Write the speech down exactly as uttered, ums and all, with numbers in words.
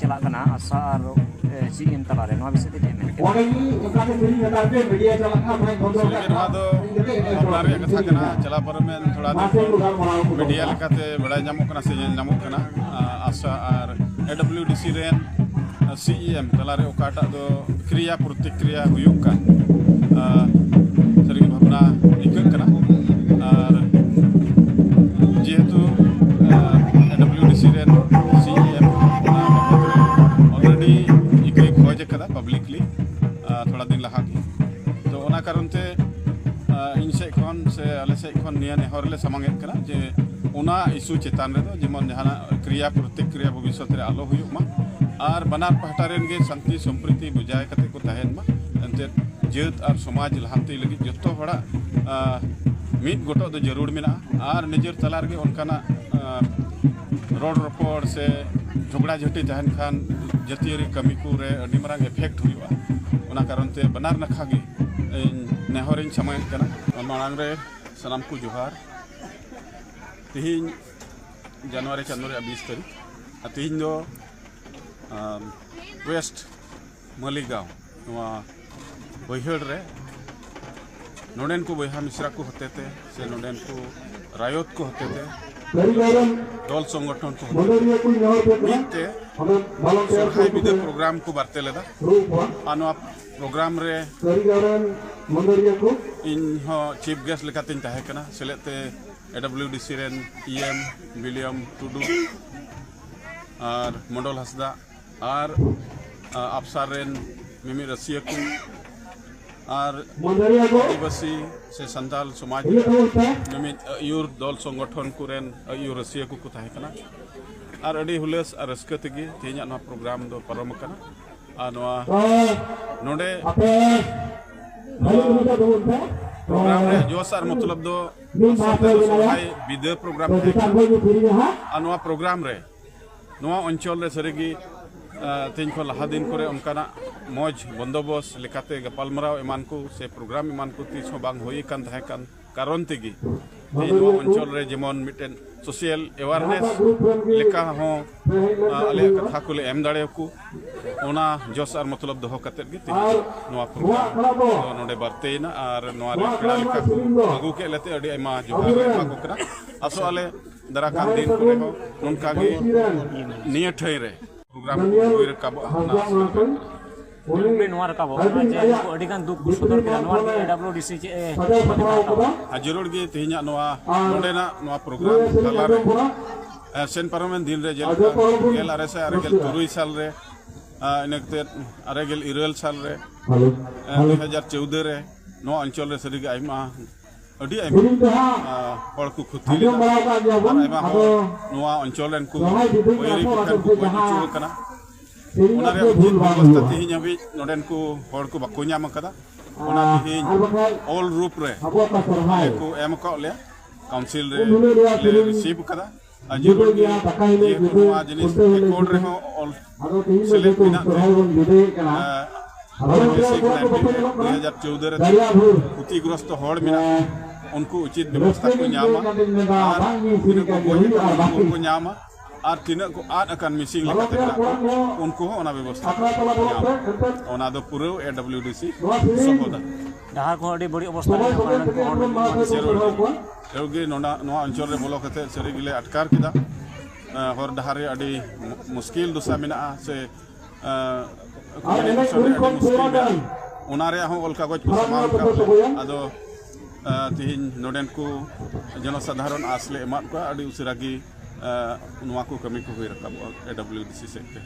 ᱪᱟᱞᱟᱜ ᱠᱟᱱᱟ ᱟᱥᱟ ᱟᱨ, ᱮ, ᱥᱤ ᱮᱢ ᱛᱟᱞᱟᱨᱮ, ᱱᱚᱣᱟ ᱵᱤᱥᱚᱭ ᱛᱮ ᱪᱮᱫ ᱮᱢ ᱢᱮᱱ ᱠᱮᱫᱟ? ᱚᱸᱰᱮ ᱜᱮ ᱚᱱᱠᱟ ᱜᱮ ᱛᱮᱦᱮᱧ ᱞᱮᱛᱟᱲ ᱛᱮ ᱢᱤᱰᱤᱭᱟ ᱪᱟᱞᱟᱜ ᱠᱟᱱᱟ, ᱵᱷᱟᱭ ᱵᱚᱱᱫᱚ ᱥᱟᱹᱨᱤᱜᱮ ᱠᱟᱜ ᱱᱚᱣᱟ ᱠᱟᱱᱟ᱾ ᱫᱚ ᱤᱧ ᱠᱟᱹᱴᱤᱡ ᱮᱱᱮᱡ ᱵᱷᱟᱵᱽᱱᱟ ᱨᱮᱭᱟᱜ ᱠᱟᱛᱷᱟ ᱠᱟᱱᱟ᱾ ᱪᱟᱞᱟᱣ ᱯᱟᱨᱚᱢᱮᱱ ᱛᱷᱚᱲᱟ ᱫᱤᱱ ᱢᱟᱥᱮ ᱠᱷᱚᱱ ᱜᱟᱞᱢᱟᱨᱟᱣ ᱠᱚ ᱢᱤᱰᱤᱭᱟ ᱵᱟᱹᱱᱩᱜᱼᱟ᱾ ᱞᱮᱠᱟᱛᱮ ᱵᱟᱲᱟᱭ ᱧᱟᱢᱚᱜ ᱠᱟᱱᱟ ᱥᱮ ᱧᱮᱞ ᱧᱟᱢᱚᱜ ᱠᱟᱱᱟ, ᱟ, ᱟᱥᱟ ᱟᱨ ᱮ ᱰᱟᱵᱽᱞᱤᱭᱩ ᱰᱤ ᱥᱤ ᱨᱮᱱ, ᱟ, ᱥᱤ ᱤ ᱮᱢ ᱛᱟᱞᱟᱨᱮ ᱚᱠᱟᱴᱟᱜ ᱫᱚ ᱠᱨᱤᱭᱟ ᱯᱨᱚᱛᱤᱠᱨᱤᱭᱟ ᱦᱩᱭᱩᱜ ᱠᱟᱱ, ᱟ, ᱥᱟᱹᱨᱤᱜᱮ ᱵᱷᱟᱵᱽᱱᱟ ᱟᱹᱭᱠᱟᱹᱜ ᱠᱟᱱᱟ᱾ ᱟᱨ ᱡᱮᱦᱮᱛᱩ, ᱟ, ᱮ ᱰᱟᱵᱽᱞᱤᱭᱩ ᱰᱤ ᱥᱤ ᱨᱮᱱ ᱥᱤ ᱤ ᱮᱢ, ᱟ, ᱵᱟᱵᱚᱫ ᱨᱮ already ᱤᱠᱟᱹᱭ ᱠᱷᱚᱡᱽ ᱟᱠᱟᱫᱟ publicly, ᱟ, ᱛᱷᱚᱲᱟ ᱫᱤᱱ ᱞᱟᱦᱟ ᱜᱮ᱾ ᱛᱚ ᱚᱱᱟ ᱠᱟᱨᱚᱱ ᱛᱮ, ᱟ, ᱤᱧ ᱥᱮᱫ ᱠᱷᱚᱱ ᱥᱮ ᱟᱞᱮ ᱥᱮᱫ ᱠᱷᱚᱱ ᱱᱤᱭᱟᱹ ᱱᱮᱦᱚᱨ ᱞᱮ ᱥᱟᱢᱟᱝ ᱮᱫ ᱠᱟᱱᱟ ᱡᱮ ᱚᱱᱟ issue ᱪᱮᱛᱟᱱ ᱨᱮᱫᱚ ᱡᱮᱢᱚᱱ ᱡᱟᱦᱟᱱᱟᱜ ᱠᱨᱤᱭᱟ ᱯᱨᱚᱛᱤᱠᱨᱤᱭᱟ ᱵᱷᱚᱵᱤᱥᱥᱚᱛ ᱨᱮ ᱟᱞᱚ ᱦᱩᱭᱩᱜ ᱢᱟ, ᱟᱨ ᱵᱟᱱᱟᱨ ᱯᱟᱦᱴᱟ ᱨᱮᱱ ᱜᱮ ᱥᱟᱱᱛᱤ ᱥᱚᱢᱯᱨᱤᱛᱤ ᱵᱚᱡᱟᱭ ᱠᱟᱛᱮ ᱠᱚ ᱛᱟᱦᱮᱱ ᱢᱟ᱾ ᱮᱱᱛᱮᱫ ᱡᱟᱹᱛ ᱟᱨ ᱥᱚᱢᱟᱡᱽ ᱞᱟᱦᱟᱱᱛᱤ ᱞᱟᱹᱜᱤᱫ ᱡᱚᱛᱚ ᱦᱚᱲᱟᱜ, ᱟ, ᱢᱤᱫ ᱜᱚᱴᱚᱜ ᱫᱚ ᱡᱟᱹᱨᱩᱲ ᱢᱮᱱᱟᱜᱼᱟ᱾ ᱟᱨ ᱱᱤᱡᱮᱨ ᱛᱟᱞᱟ ᱨᱮᱜᱮ ᱚᱱᱠᱟᱱᱟᱜ, ᱟ, ᱨᱚᱲ ᱨᱚᱯᱚᱲ ᱥᱮ ᱡᱷᱚᱜᱽᱲᱟ ᱡᱷᱟᱹᱴᱤ ᱛᱟᱦᱮᱱ ᱠᱷᱟᱱ ᱡᱟᱹᱛᱤᱭᱟᱹᱨᱤ ᱠᱟᱹᱢᱤ ᱠᱚᱨᱮ ᱟᱹᱰᱤ ᱢᱟᱨᱟᱝ effect ᱦᱩᱭᱩᱜᱼᱟ᱾ ᱚᱱᱟ ᱠᱟᱨᱚᱱ ᱛᱮ ᱵᱟᱱᱟᱨ ᱱᱟᱠᱷᱟ ᱜᱮ ᱤᱧ ᱱᱮᱦᱚᱨᱤᱧ ᱥᱟᱢᱟᱝ ᱮᱫ ᱠᱟᱱᱟ᱾ ᱢᱟᱲᱟᱝ ᱨᱮ ᱥᱟᱱᱟᱢ ᱠᱚ ᱡᱚᱦᱟᱨ᱾ ᱛᱮᱦᱮᱧ ᱡᱟᱱᱩᱣᱟᱨᱤ ᱪᱟᱸᱫᱳ ᱨᱮᱭᱟᱜ ᱵᱤᱥ ᱛᱟᱹᱨᱤᱠᱷ, ᱟᱨ ᱛᱮᱦᱮᱧ ᱫᱚ, ᱟᱢ, ᱳᱭᱮᱥᱴ ᱢᱟᱹᱞᱤᱜᱟᱸᱣ, ᱱᱚᱣᱟ ᱵᱟᱹᱭᱦᱟᱹᱲ ᱨᱮ ᱱᱚᱰᱮᱱ ᱠᱚ ᱵᱚᱭᱦᱟ ᱢᱤᱥᱨᱟ ᱠᱚ ᱦᱚᱛᱮᱛᱮ ᱥᱮ ᱱᱚᱰᱮᱱ ᱠᱚ ᱨᱟᱭᱚᱛ ᱠᱚ ᱦᱚᱛᱮᱛᱮ, ᱫᱚᱞ ᱥᱚᱝᱜᱚᱴᱷᱚᱱ ᱠᱚ ᱦᱚᱛᱮᱛᱮ ᱢᱤᱫ ᱛᱮ ᱥᱚᱨᱦᱟᱭ ᱵᱤᱫᱟᱹ ᱯᱨᱳᱜᱨᱟᱢ ᱠᱚ ᱵᱟᱨᱛᱮ ᱞᱮᱫᱟ᱾ ᱟᱨ ᱱᱚᱣᱟ ᱯᱨᱳᱜᱨᱟᱢ ᱨᱮ ᱤᱧ ᱦᱚᱸ ᱪᱤᱯ ᱜᱮᱥᱴ ᱞᱮᱠᱟᱛᱤᱧ ᱛᱟᱦᱮᱸ ᱠᱟᱱᱟ, ᱥᱮᱞᱮᱫ ᱛᱮ ᱮ ᱰᱟᱵᱽᱞᱤᱭᱩ ᱰᱤ ᱥᱤ ᱨᱮᱱ ᱤ ᱮᱢ ᱵᱤᱞᱤᱭᱚᱢ ᱴᱩᱰᱩ ᱟᱨ ᱢᱚᱰᱚᱞ ᱦᱟᱸᱥᱫᱟ ᱟᱨ, ᱟ, ᱟᱯᱥᱟᱨ ᱨᱮᱱ ᱢᱤᱢᱤᱫ ᱨᱟᱹᱥᱤᱭᱟᱹ ᱠᱚ ᱟᱨ ᱟᱹᱫᱤᱵᱟᱹᱥᱤ ᱥᱮ ᱥᱟᱱᱛᱟᱞ ᱥᱚᱢᱟᱡᱽ ᱢᱤᱢᱤᱫ ᱟᱹᱭᱩᱨ ᱫᱚᱞ ᱥᱚᱝᱜᱚᱴᱷᱚᱱ ᱠᱚᱨᱮᱱ ᱟᱹᱭᱩᱨ ᱨᱟᱹᱥᱤᱭᱟᱹ ᱠᱚᱠᱚ ᱛᱟᱦᱮᱸ ᱠᱟᱱᱟ᱾ ᱟᱨ ᱟᱹᱰᱤ ᱦᱩᱞᱟᱹᱥ ᱟᱨ ᱨᱟᱹᱥᱠᱟᱹ ᱛᱮᱜᱮ ᱛᱮᱦᱮᱧᱟᱜ ᱱᱚᱣᱟ ᱯᱨᱳᱜᱨᱟᱢ ᱫᱚ ᱯᱟᱨᱚᱢ ᱟᱠᱟᱱᱟ᱾ ᱟᱨ ᱱᱚᱣᱟ ᱱᱚᱰᱮ ᱯᱨᱳᱜᱨᱟᱢ ᱨᱮ ᱡᱚᱥ ᱟᱨ ᱢᱚᱛᱞᱚᱵ ᱫᱚ ᱟᱥᱚᱞ ᱛᱮᱫᱚ ᱥᱚᱨᱦᱟᱭ ᱵᱤᱫᱟᱹ ᱯᱨᱳᱜᱨᱟᱢ ᱛᱟᱦᱮᱸ ᱠᱟᱱᱟ᱾ ᱟᱨ ᱱᱚᱣᱟ ᱯᱨᱳᱜᱨᱟᱢ ᱨᱮ ᱱᱚᱣᱟ ᱚᱧᱪᱚᱞ ᱨᱮ ᱥᱟᱹᱨᱤᱜᱮ, ᱟ, ᱛᱮᱦᱮᱧ ᱠᱷᱚᱱ ᱞᱟᱦᱟ ᱫᱤᱱ ᱠᱚᱨᱮ ᱚᱱᱠᱟᱱᱟᱜ ᱢᱚᱡᱽ ᱵᱚᱱᱫᱳᱵᱚᱥᱛ ᱞᱮᱠᱟᱛᱮ ᱜᱟᱯᱟᱞᱢᱟᱨᱟᱣ ᱮᱢᱟᱱ ᱠᱚ ᱥᱮ ᱯᱨᱳᱜᱨᱟᱢ ᱮᱢᱟᱱ ᱠᱚ ᱛᱤᱥ ᱦᱚᱸ ᱵᱟᱝ ᱦᱩᱭ ᱟᱠᱟᱱ ᱛᱟᱦᱮᱸ ᱠᱟᱱ ᱠᱟᱨᱚᱱ ᱛᱮᱜᱮ ᱛᱮᱦᱮᱧ ᱱᱚᱣᱟ ᱚᱧᱪᱚᱞ ᱨᱮ ᱡᱮᱢᱚᱱ ᱢᱤᱫᱴᱮᱱ ᱥᱳᱥᱟᱞ ᱮᱣᱟᱨᱱᱮᱥ ᱞᱮᱠᱟ ᱦᱚᱸ, ᱟ, ᱟᱞᱮᱭᱟᱜ ᱠᱟᱛᱷᱟ ᱠᱚᱞᱮ ᱮᱢ ᱫᱟᱲᱮᱭᱟᱠᱚ, ᱚᱱᱟ ᱡᱚᱥ ᱟᱨ ᱢᱚᱛᱞᱚᱵ ᱫᱚᱦᱚ ᱠᱟᱛᱮᱫ ᱜᱮ ᱛᱮᱦᱮᱧ ᱱᱚᱣᱟ ᱯᱨᱳᱜᱨᱟᱢ ᱫᱚ ᱱᱚᱰᱮ ᱵᱟᱨᱛᱮᱭᱮᱱᱟ᱾ ᱟᱨ ᱱᱚᱣᱟ ᱨᱮ ᱯᱮᱲᱟ ᱞᱮᱠᱟ ᱠᱚ ᱟᱹᱜᱩ ᱠᱮᱫ ᱞᱮᱛᱮ ᱟᱹᱰᱤ ᱟᱭᱢᱟ ᱡᱚᱦᱟᱨ ᱞᱮ ᱮᱢᱟ ᱠᱚ ᱠᱟᱱᱟ᱾ ᱟᱥᱚᱜ ᱟᱞᱮ ᱫᱟᱨᱟᱭ ᱠᱟᱱ ᱫᱤᱱ ᱠᱚᱨᱮ ᱦᱚᱸ ᱱᱚᱝᱠᱟ ᱜᱮ ᱱᱤᱭᱟᱹ ᱴᱷᱟᱹᱭ ᱨᱮ ᱯᱨᱳᱜᱨᱟᱢ ᱠᱚ ᱦᱩᱭ ᱨᱟᱠᱟᱵᱚᱜᱼᱟ, ᱚᱱᱟ ᱟᱥᱚᱜ ᱟᱞᱮ᱾ ᱱᱚᱰᱮ ᱱᱚᱣᱟ ᱨᱟᱠᱟᱵᱚᱜ ᱠᱟᱱᱟ ᱡᱮ ᱱᱩᱠᱩ ᱟᱹᱰᱤ ᱜᱟᱱ ᱫᱩᱠ ᱠᱚ ᱥᱚᱫᱚᱨ ᱠᱮᱫᱟ, ᱱᱚᱣᱟ ᱞᱟᱹᱜᱤᱫ ᱮ ᱰᱟᱵᱞᱤᱭᱩ ᱰᱤ ᱥᱤ ᱪᱮᱫ ᱮ ᱟᱨ ᱡᱟᱹᱨᱩᱲ ᱜᱮ ᱛᱮᱦᱮᱧᱟᱜ ᱱᱚᱣᱟ ᱱᱚᱰᱮᱱᱟᱜ ᱱᱚᱣᱟ ᱯᱨᱳᱜᱨᱟᱢ ᱛᱟᱞᱟᱨᱮ, ᱮ, ᱥᱮᱱ ᱯᱟᱨᱚᱢᱮᱱ ᱫᱤᱱ ᱨᱮ ᱡᱮᱞᱮᱠᱟ ᱜᱮᱞ ᱟᱨᱮ ᱥᱟᱭ ᱟᱨᱮ ᱜᱮᱞ ᱛᱩᱨᱩᱭ ᱥᱟᱞ ᱨᱮ, ᱮ, ᱤᱱᱟᱹ ᱠᱟᱛᱮ ᱟᱨᱮ ᱜᱮᱞ ᱤᱨᱟᱹᱞ ᱥᱟᱞ ᱨᱮ, ᱮ, ᱫᱩ ᱦᱟᱡᱟᱨ ᱪᱳᱣᱫᱟᱹ ᱨᱮ ᱱᱚᱣᱟ ᱚᱧᱪᱚᱞ ᱨᱮ ᱥᱟᱹᱨᱤᱜᱮ ᱟᱭᱢᱟ, ᱟᱹᱰᱤ ᱟᱭᱢᱟ, ᱟ, ᱦᱚᱲ ᱠᱚ ᱠᱷᱚᱛᱤ ᱞᱮᱱᱟ᱾ ᱟᱨ ᱟᱭᱢᱟ ᱦᱚᱲ ᱱᱚᱣᱟ ᱚᱧᱪᱚᱞ ᱨᱮᱱ ᱠᱚ ᱵᱟᱹᱭᱨᱤ ᱠᱚ ᱴᱷᱮᱱ ᱠᱚ ᱜᱚᱡ ᱦᱚᱪᱚ ᱟᱠᱟᱱᱟ᱾ ᱚᱱᱟ ᱨᱮᱭᱟᱜ ᱩᱪᱤᱛ ᱵᱮᱵᱚᱥᱛᱷᱟ ᱛᱮᱦᱮᱧ ᱦᱟᱹᱵᱤᱡ ᱱᱚᱰᱮᱱ ᱠᱚ ᱦᱚᱲ ᱠᱚ ᱵᱟᱠᱚ ᱧᱟᱢ ᱟᱠᱟᱫᱟ᱾ ᱚᱱᱟ ᱛᱮᱦᱮᱧ ᱚᱞ ᱨᱩᱯ ᱨᱮ ᱟᱞᱮ ᱠᱚ ᱮᱢ ᱟᱠᱟᱫ ᱞᱮᱭᱟ, ᱠᱟᱣᱩᱱᱥᱤᱞ ᱨᱮ ᱞᱮ ᱨᱤᱥᱤᱵᱷ ᱟᱠᱟᱫᱟ᱾ ᱟᱨ ᱡᱟᱹᱨᱩᱲ ᱜᱮ ᱡᱮᱦᱮᱛᱩ ᱱᱚᱣᱟ ᱡᱤᱱᱤᱥ ᱨᱮᱠᱚᱨᱰ ᱨᱮᱦᱚᱸ ᱚᱞ ᱥᱮᱞᱮᱫ ᱢᱮᱱᱟᱜ ᱛᱮ ᱟᱨ ᱟᱨ ᱫᱩ ᱦᱟᱡᱟᱨ ᱪᱳᱣᱫᱟᱹ ᱨᱮ ᱠᱷᱚᱛᱤᱜᱨᱚᱥᱛᱚ ᱦᱚᱲ ᱢᱮᱱᱟᱜ ᱠᱚᱣᱟ, ᱩᱱᱠᱩ ᱩᱪᱤᱛ ᱵᱮᱵᱚᱥᱛᱷᱟ ᱠᱚ ᱧᱟᱢᱟ᱾ ᱟᱨ ᱛᱤᱱᱟᱹᱜ ᱠᱚ ᱜᱚᱡ ᱟᱠᱟᱱᱟ, ᱩᱱᱠᱩ ᱠᱚ ᱧᱟᱢᱟ᱾ ᱟᱨ ᱛᱤᱱᱟᱹᱜ ᱠᱚ ᱟᱫ ᱟᱠᱟᱱ, ᱢᱤᱥᱤᱝ ᱞᱮᱠᱟᱛᱮ ᱢᱮᱱᱟᱜ ᱠᱚᱣᱟ, ᱩᱱᱠᱩ ᱦᱚᱸ ᱚᱱᱟ ᱵᱮᱵᱚᱥᱛᱷᱟ ᱠᱚ ᱧᱟᱢᱟ᱾ ᱚᱱᱟ ᱫᱚ ᱯᱩᱨᱟᱹ ᱮ ᱰᱟᱵᱞᱤᱭᱩ ᱰᱤ ᱥᱤ ᱥᱚᱦᱚᱫᱟ᱾ ᱰᱟᱦᱟᱨ ᱠᱚᱦᱚᱸ ᱟᱹᱰᱤ ᱵᱟᱹᱲᱤᱡ ᱚᱵᱚᱥᱛᱟ ᱨᱮ ᱢᱮᱱᱟᱜ ᱠᱚᱣᱟ, ᱚᱸᱰᱮ ᱡᱮᱢᱚᱱ ᱡᱟᱹᱨᱩᱲ ᱜᱮ᱾ ᱮᱣᱜᱮ ᱱᱚᱰᱟ-, ᱱᱚᱣᱟ ᱚᱧᱪᱚᱞ ᱨᱮ ᱵᱚᱞᱚ ᱠᱟᱛᱮ ᱥᱟᱹᱨᱤ ᱜᱮᱞᱮ ᱟᱴᱠᱟᱨ ᱠᱮᱫᱟ᱾ ᱮ, ᱦᱚᱨ ᱰᱟᱦᱟᱨ ᱨᱮ ᱟᱹᱰᱤ ᱢᱩ-, ᱢᱩᱥᱠᱤᱞ ᱫᱚᱥᱟ ᱢᱮᱱᱟᱜᱼᱟ, ᱥᱮ, ᱮ, communication ᱨᱮ ᱟᱹᱰᱤ ᱢᱩᱥᱠᱤᱞ ᱢᱮᱱᱟᱜᱼᱟ᱾ ᱚᱱᱟ ᱨᱮᱭᱟᱜ ᱦᱚᱸ ᱚᱞ ᱠᱟᱜᱚᱡᱽ ᱠᱚ ᱥᱟᱢᱟᱝ ᱨᱟᱠᱟᱵ ᱞᱮᱫ᱾ ᱟᱫᱚ, ᱮ, ᱛᱮᱦᱮᱧ ᱱᱚᱰᱮᱱ ᱠᱚ ᱡᱚᱱᱚᱥᱟᱫᱷᱟᱨᱚᱱ ᱟᱸᱥ ᱞᱮ ᱮᱢᱟᱫ ᱠᱚᱣᱟ, ᱟᱹᱰᱤ ᱩᱥᱟᱹᱨᱟ ᱜᱮ, ᱮ, ᱱᱚᱣᱟ ᱠᱚ ᱠᱟᱹᱢᱤ ᱠᱚ ᱦᱩᱭ ᱨᱟᱠᱟᱵᱚᱜᱼᱟ ᱮ ᱰᱟᱵᱞᱤᱭᱩ ᱰᱤ ᱥᱤ ᱥᱮᱫ ᱛᱮ᱾